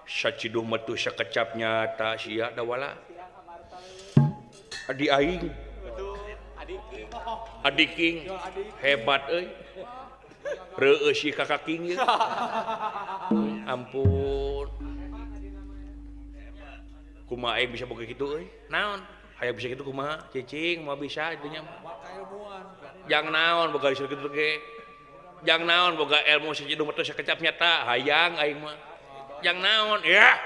Saciduh metu sakecap nyata sia Dawala. Adi aing. Adi King hebat euy. Reueus si Kakak King ieu. Ampun. Kumaha aing bisa boga kitu euy? Naon? Hayang bisa kitu kumaha? Cicing moal bisa itu nya. Jang naon boga bisa kitu ge. Jang naon boga ilmu saciduh metu sakecap nyata hayang aing mah. Jang naon ya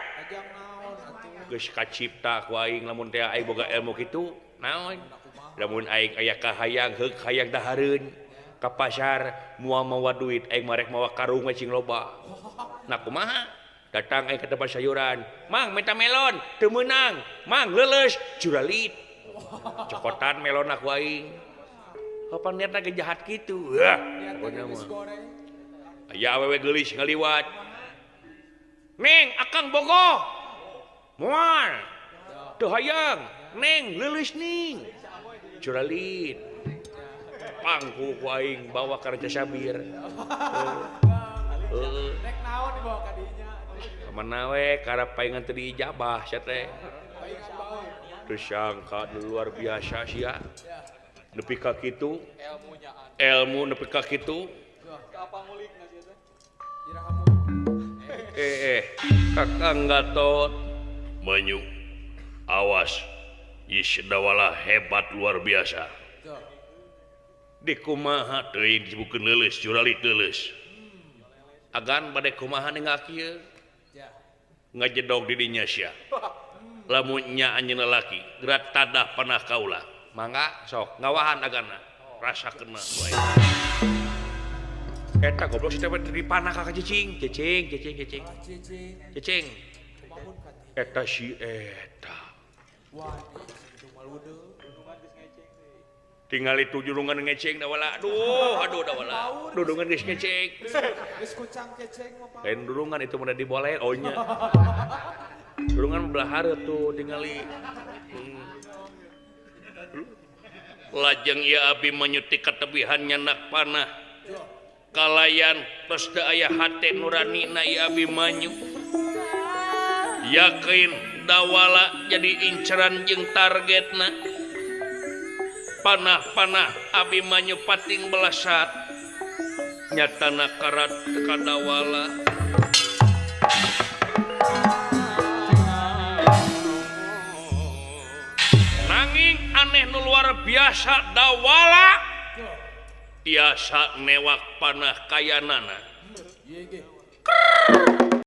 geus kacipta ku aing lamun teh aing boga ilmu kitu naon lamun aing aya kahayang heuk hayang dahareun ka pasar moal mawa duit aing marek mawa karung we cing loba nah kumaha datang aing ka tempat sayuran mang minta melon teu meunang mang leuleus juralit cokotan melon ku aing kapan niatna ge jahat kitu heuh pokona mah aya awewe geulis ngaliwat Neng, akang bogoh. Moal. Teu hayang. Neng, leuleus ning. Curalit. Pangku ku aing bawa ka Raja Sabir. Heeh. Rek naon dibawa ka dinya? Ka mana we karep paingan teu diijabah sia teh. Teu sangka luar biasa sia. Nepi ka kitu. Ilmu nepi ka kitu. Kakang Gatot Manyu awas Isdawala hebat luar biasa di kumaha teuing disebutkeun leuleus juralit leuleus agan bade kumaha ninggal kieu ngajedog di dinya sia lamun nya anjeunna laki geura tadah panah kaula mangga sok ngawahan agana rasakeun wae eta goblok si teh di panah ka cicing cicing cicing cicing cicing eta si eta tinggal itu jurungan ngeceng Dawala aduh aduh Dawala dudungan geus ngeceng geus kucang keceng mah lain dudungan itu mah dibolehin oh nya dudungan belah hareup tuh tingali lajeng ieu abi manyutik katebihan nyanak panah kalayan tos teu aya hate nurani na ieu Abimanyu yakin Dawala jadi inceran jeung targetna panah-panah Abimanyu pating belasat nyatana karat ka Dawala nanging aneh nu luar biasa Dawala tiasa newak panah kayanana.